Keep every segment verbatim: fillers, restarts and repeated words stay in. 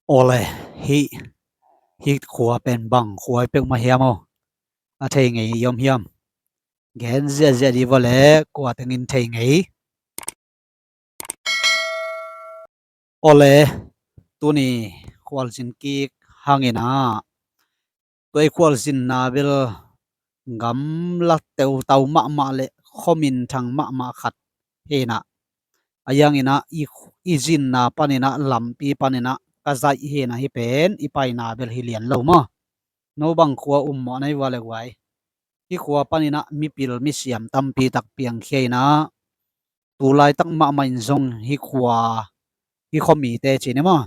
Awle, hih, hih khua pen bang khua i peuhmah hiam aw? A thei ngei i om hiam? Gen ziahziah dih vawle, kua tengin thei ngei. Awle, tuni khualzin kik hangin ah, tua i khualzinna bel gamla teutau mahmah le khuaminthang mahmah khat hi in ah, a hiangin ah i, i zinna panin ah, lampi panin ah ka zaih hi in ah, hih pen i paina bel hi lian lo maw. No bang khua um mawh na hi vua le guai. Hih khua panin ah mipil misiam tampi tak piangkhia in ah, tu laitak mahmah in zong hih khua, hih khuamite ci ni maw,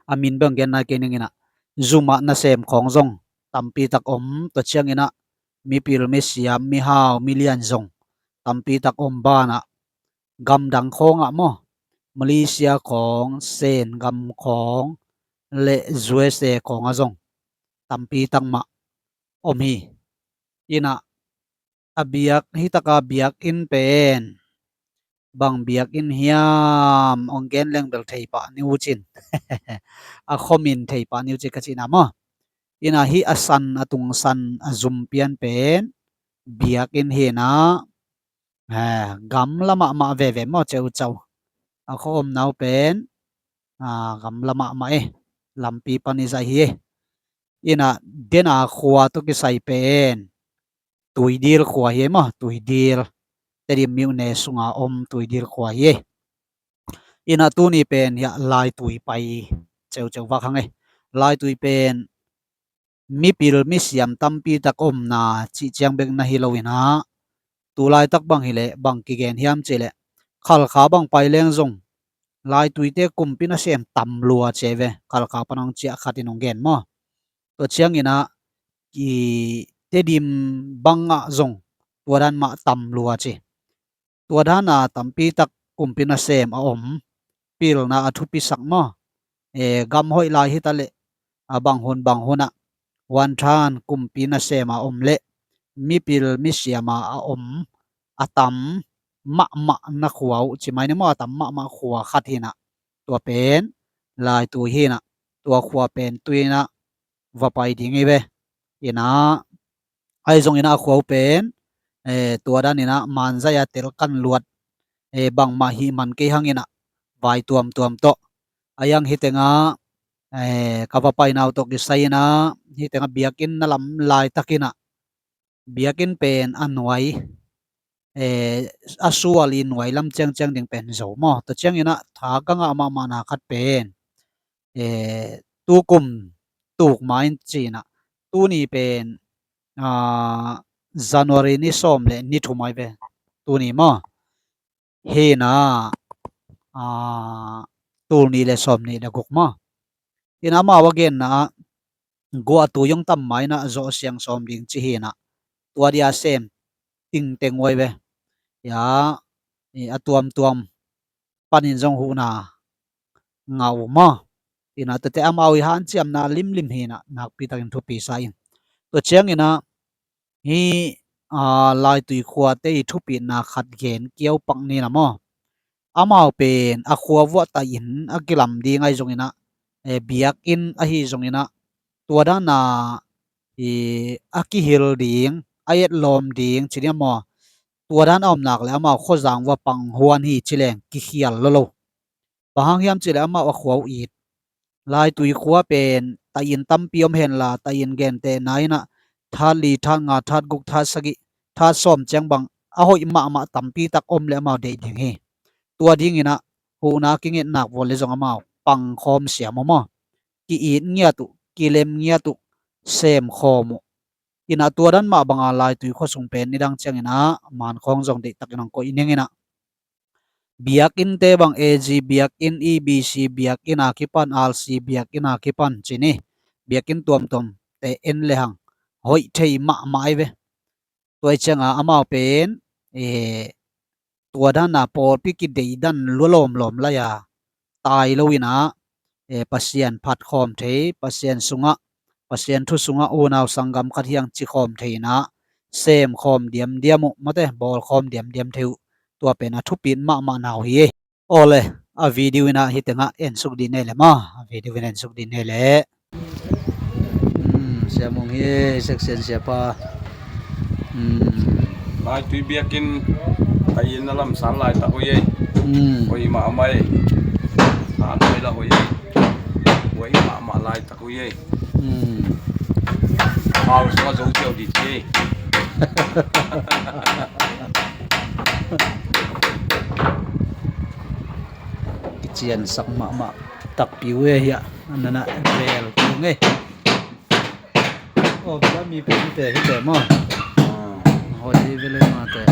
a min bang gen nai kei ning in ah, zum ah nasem khawng zong tampi tak om. Tua ciangin ah mipil misiam, mihau milian zong tampi tak om banah, gamdang khawngah maw, Malaysia khawng, Sen gam khawng le U S A khawngah zong tampi tak mah om hi. In ah, a biak, hih taka biakinn pen bang biakinn hiam, hong gen leng bel thei pah ni uh cin. A khuamin thei pah ni uh cin ka cihna maw. In ah, hih a san, a tung san, a zum pian pen biakinn hi in ah, eh, gamla mahmah veve maw, ceucau. A khua omna uh pen, ah, gamla mahmah e, lampi pan i zaih hi e. In ah, den a khua tawh kisai pen Tuidil khua hi e maw, Tuidil. Tedim myone sunga om Tuidil khua hi e. In ah, tuni pen hiah Laitui pai ceuceu vak hang e. Laitui pen mipil misiam tampi tak omna cih ciang bek na hi lo in ah, tu laitak bang hi leh bang kigen hiam cih leh, Khalkha bang pai leng zong Laituite kumpi nasem tam lua ci e ve. Khalkha pan hong ciah khat in hong gen maw. Tua ciangin ah, i Tedim bangah zong tua dan mah tam lua ci. Tua dana tampi tak kumpi nasem a om, pilna a thupisak maw. E, gam hoih lai hi ta leh, a bang hun bang hunah huanthan kumpi nasema a om le mipil misiama a om, a tam mahmah na khua uh ci mai ni maw, a tam mahmah khua khat hi in ah, tua pen Laitui hi in ah, tua khua pen tu in ah va pai ding hi ve. In ah, ahi zongin ah a khua uh pen, eh, tua danin ah manzaih a tel kan luat, eh, bangmah hih man kei hangin ah vai tuamtuam tawh. A hiang hih tengah, eh, ka va paina uh tawh kisai in ah, hih tengah biakinn na lam laitakin ah, biakinn pen a nuai, eh, a sual i nuai lam ciangciang ding pen zo maw. Tua ciangin ah tha ka ngah mahmahna khat pen, eh, tukum tuk ma in ci in ah, tuni pen, ah, January ni sawm le ni thum ahi ve. Tuni maw, hi in ah, ah, tul nih le sawm nih le guk maw. In ah amau a genna ah, guah tui hong tam ma in ah zawh siang sawm ding ci hi in ah, tua dia sem tingteng uh ahi ve. Ia, i a tuamtuam panin zong huhna ngah uh maw. In ah tuate amau i hanciamna limlim hi in ah, nakpi takin thupi sa in. Tua ciangin ah, hih, ah, Laitui khuate i thupitna khat gen kiaupak ni na maw. Amau pen a khua vuah tai-in a kilam ding ahi zongin ah, eh, biakinn ahi zongin ah, tua dana, i, a kihil ding, a etlawm ding ci ding a maw. Tua dan a om nak le amau khuazang vua panghuan hi ci leng kikhial lolo. Bang hang hiam cih leh amau a khua uh it. Laitui khua pen tai-in tampi om henla, tai-in gentehna in ah that li, that nga, that guk, that sagih, that sawm ciang bang a hoih mahmah tampi tak om le amau deih ding hi. Tua dingin ah huhna kingetnak vua le zong amau pangkhawm siam uh maw. Ki-it ngiat uh, kilem ngiat uh, sem khawm uh. In ah tua dan mah banga Laitui khua sung pen nidang ciangin ah man khawng zong deihtakin hong koih ning in ah, biakinnte bang A G biakinn, E B C biakinn a kipan, R C biakinn a kipan ci ni. Biakinn tuamtuamte en le hang hoih thei mahmah ahi ve. Tua hi cianga amau pen, eh, tua dana pawlpi kideidan lua lawmlawm lai-a tai lo in ah, eh, Pasian phat khawm thei, Pasian sungah, Pasian thu sungah unau sanggam khat hi hang ci khawm thei in ah, sem khawm diamdiam uh, mate, bawl khawm diamdiam thei uh. Tua pen a thupit mahmah na uh hi e. Awle, a video in ah hi tengah en suk dih nei le maw. A video in en suk dih nei le. Hmm, Sia Mung hi, section siapa. Hmm. Lai tui biakin a inn a lamsan laitak uh ei. Hmm. Hoih mahmah ei. A nuai la hoih ei. Hoih mahmah laitak uh ei. Hmm. Hau sua zo ciau di ci. Kician sak mahmah takpi uh ei hiah. Anana rel kung ei. Oh, bia mi pe mi pe hi pe maw. Ah. Hoih hi ve le mate.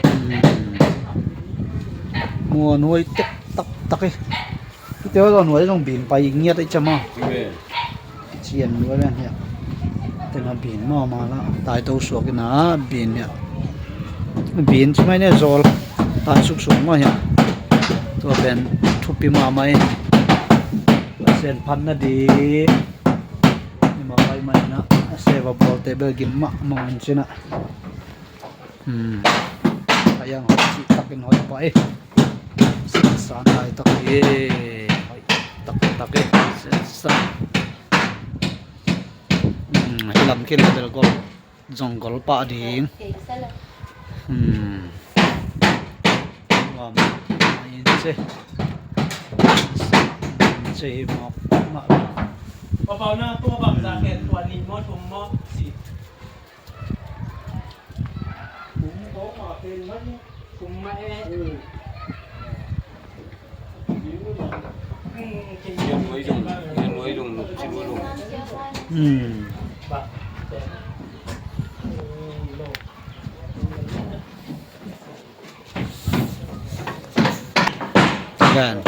Hmm. Muan hoih tek tak tak ei. Kite hoih zong huai zong bin pai ngiat ei cama. Cian lua ven hiah. Tena bin mawh ma la. Tai to suak ina bin hiah. Bin ci mai ne zawl. Tai suksuk mawh hiah. Tua pen thupi mahmah hi. Pasian phatna ding. Ima pai mai na. A seva bawlte bel gim mahmah un cina. Hmm. Ayang hoih cih takin hoih pah e. Sisan lai tak e. Hoih tak tak e. Sisan. Hmm. Hilam khin bel gol. Zong gol pah ding. Hmm. Wam. Ain se. Ain se hi mawk mah. Pau na tua bang za ken tua ni maw thum maw si. Hmm. Kan.